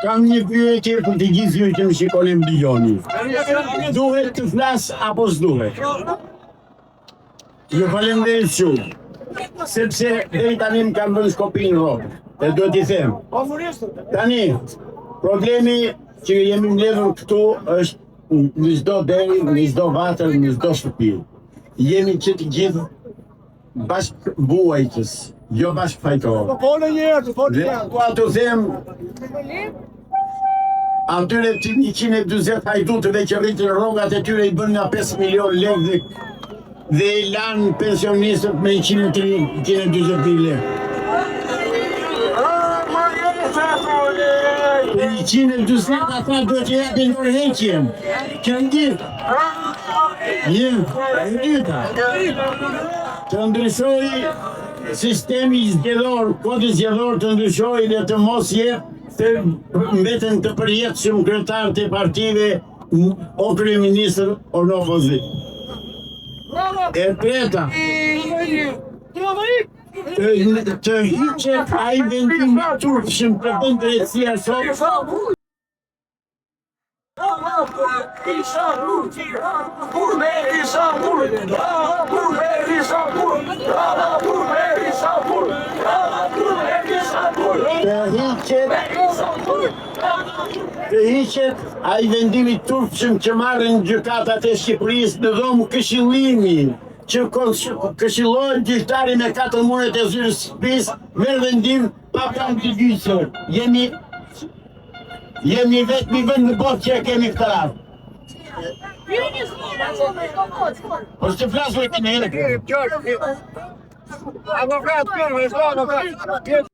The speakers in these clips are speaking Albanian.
Kam një pyetje për të gjithë ju që më shikoni më dëgjoni. Duhet të flas apo s'duhet? Ju faleminderit shumë. Sepse deri tani më kanë vënë shkopin në rrotë. Dhe duhet t'i them. Tani, problemi që jemi mbledhur këtu është në çdo derë, në çdo vatër, në çdo shtëpi. Jemi që të gjithë bashkëvuajtës, jo bashkëfajtor. Po fole një herë, po fole një herë. Dua t'u them atyre të 140 hajdutëve që rritën rrogat e tyre i bën nga 5 milion lekë dhe, dhe i lanë pensionistët me 103, 140 mijë lekë. Të 140 ata duhet të japin dorëheqjen. Që në gjithë. Një, e dyta. Të ndryshojë sistemi zgjedhor, kodi zgjedhor të ndryshojë dhe të mos jetë të mbeten të përjetshëm kryetarët e partive o kryeministër o në opozitë. E treta, të, të hiqet ai vendim i turpshëm të bën drejtësia sot, Të hiqet Të hiqet ai vendim i turpshëm që marrin gjykatat e Shqipërisë në dhomë këshillimi që këshillohet gjyqtari me katër muret e zyrës së shtëpisë, merr vendim pa plan të gjyqësor. Jemi Jemi i vetmi vend në botë që e kemi këtë radhë. Po s'të flas vetë në herë. Avokat, avokat.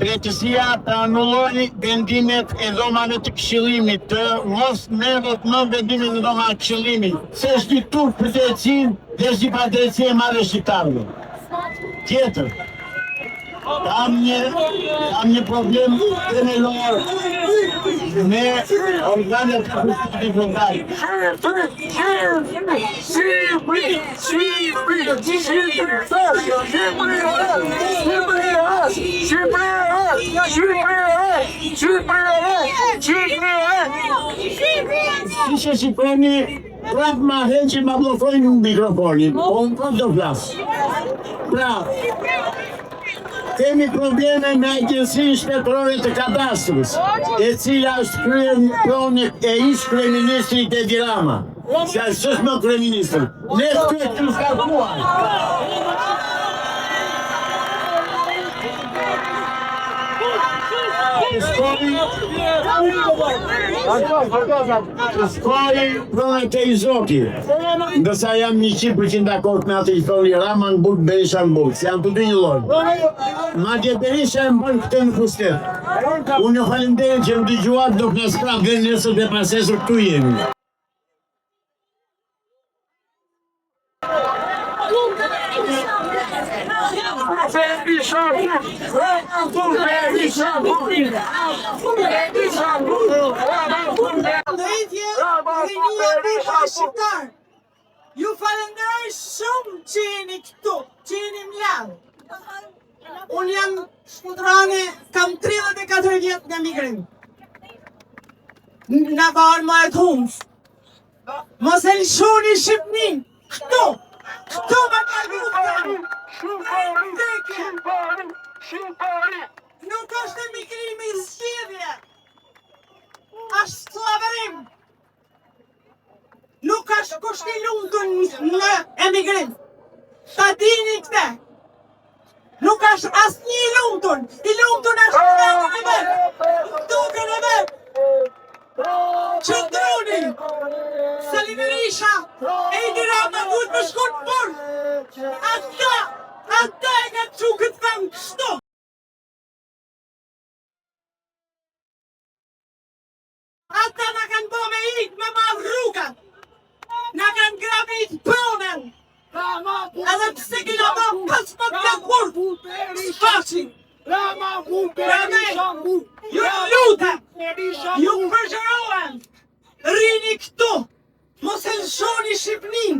Drejtësia të anullojë vendimet e dhomave të këshillimit, të mos merret më vendime në dhoma të këshillimit, se është një turp për drejtësinë dhe është një padrejtësi e madhe shqiptarëve. Tjetër, kam një, kam një problem themelor me organet e pushtetit lokal. Siç e shikoni, Prap ma heqin, ma bllokojnë mikrofonin, po unë prap do flas. Pra, kemi probleme me Agjencinë Shtetërore të Kadastrës, e cila është kryer pronë e ish kryeministrit Edi Rama. Se ai s'është më kryeministër. Ne këtu e kemi shkarkuar. Të shkojë prona te i zoti. Ndërsa jam 100% dakord me atë që thoni Rama në burg, Berisha në burg, se janë të dy një lloj. Madje Berisha e mban këtë në pushtet. Unë ju faleminderit që më dëgjuat, do flas prapë dhe nesër dhe pasnesër këtu jemi. Ndrejtje, rinia burra shqiptar. Ju falenderoj shumë që jeni këtu, që jeni mbledh. Unë jam shkodrane, kam 34 vjet në emigrim. Na barë ma e të humës. Mos e lëshoni Shqipnin, këtu, këtu më ka lufta. Nuk është emigrimi zgjidhje, është skllavërim. Nuk është kush i lumtun në emigrim. Ta dini këte. Nuk është asnjë i lumtun. I lumtun është në vendin e vet. Në tokën e vet. Qëndroni. Sali Berisha, Edi Rama duhet me shku në burg. Ata, ata e kanë çu këtë vend kështu. Ata na kanë bo me ik me marrë rrugën. Na kanë grabit pronën. Edhe pse kina bo 15 vjet burg. S'faqin. Ju lutem. Ju përgjërohem. Rini këtu. Mos e lëshoni Shqipnin.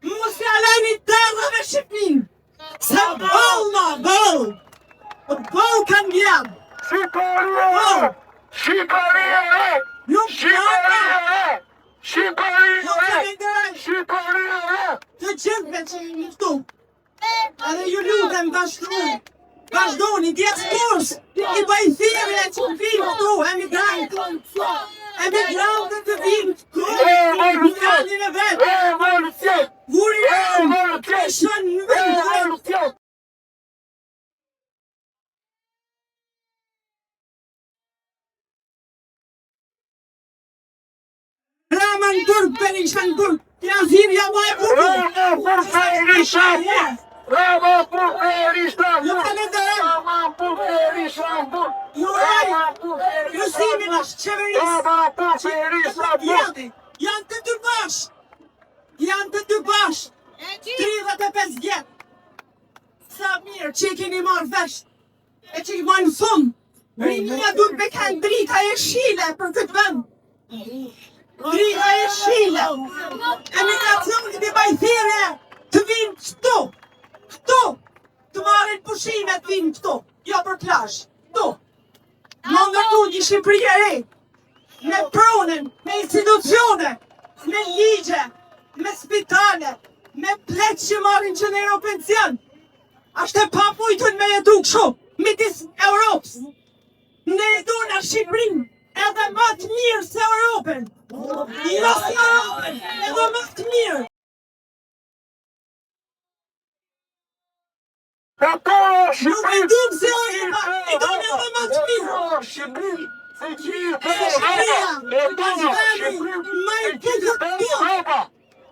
Mos ja leni derrave Shqipnin. Se boll ma, boll. Po boll kanë vjedh. Shqipëria! Po. Shqipëria! Nuk Shqipëria! Ju Shqipëria! falenderoj Shqipëria! të gjithëve që jeni këtu. Edhe ju lutem vazhdoni. Vazhdoni diasporës. I bëj thirrje që të vinë këtu emigrantët. Emigrantët të vinë këtu në vendin e vet. Revolucion! Guri Revolucion! shën në vend. Revolucion! Rama në burg, Berisha në burg. Ja thirrja më e bukur. Rama për Berisha! Rama për Berisha! Ju falenderoj. Rama për Berisha! Ju uroj Rama për Berisha! rrëzimin e qeverisë. Rama për Berisha! Vjedhi. Janë të dy bashkë. Janë të dy bashkë. 35 vjet. Sa mirë që i keni marrë vesh. E që i marrë në fund. Rinia duhet me kanë drita e shile për këtë vend. Drita e shile. Emigracionit i bëj thirrje të vinë këtu. Këtu. Të marrin pushime të vinë këtu. Jo për plazh. Këtu. Më ndërtu një Shqipëri e re me pronën, me institucione, me ligje, me spitale, me pleq që marrin që në euro pension. Ashtë e papujtën me jetu kështu, midis Europës. Ne e du në Shqipërinë edhe më të mirë se Europën. Jo se Europën, edhe më të mirë. Nuk e du pse Europa, e do në edhe më të mirë. Shqipëri! Se gjithë Shqipëria, E është vendi më i bukur në botë.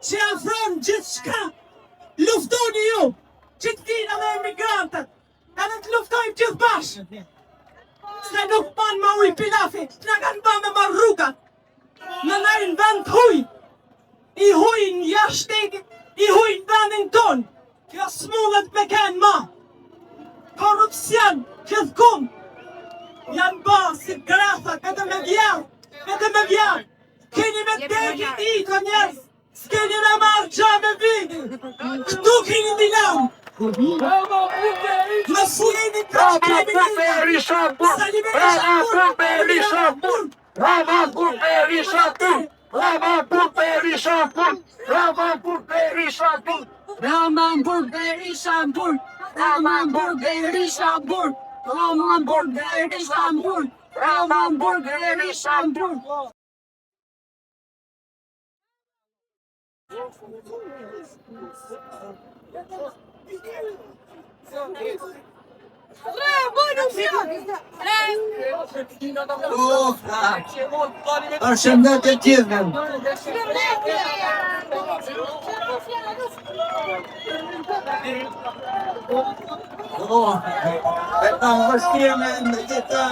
që afron gjithçka. Luftoni ju, që të vinë edhe emigrantët, edhe të luftojmë gjithë bashkë. Se nuk pan ma ujë pilafi, na kanë ba me marrë rrugat. Në nërin vend të huj, i hujnë jashtë shtetit, i hujnë vendin tonë. Kjo s'mundet me kenë ma. Korrupsion, gjithkund. Janë ba si grafat, vetëm me vjerë, vetëm me vjerë. Keni me vdekje ditë, o njerëz, s'keni me marrë gja me vini. Këtu keni dilam. Më suleni të Rama për Berisha! Sali Berisha Rama për Berisha! Rama për Berisha! Rama për Berisha! Rama për Berisha! Rama në burg, Berisha në burg, Rama në burg, Berisha në burg, Rama në burg, Berisha në burg, Rama në burg, Berisha në burg. Përshëndetje gjithëve. Oh, e kam vështirë me me gjithë.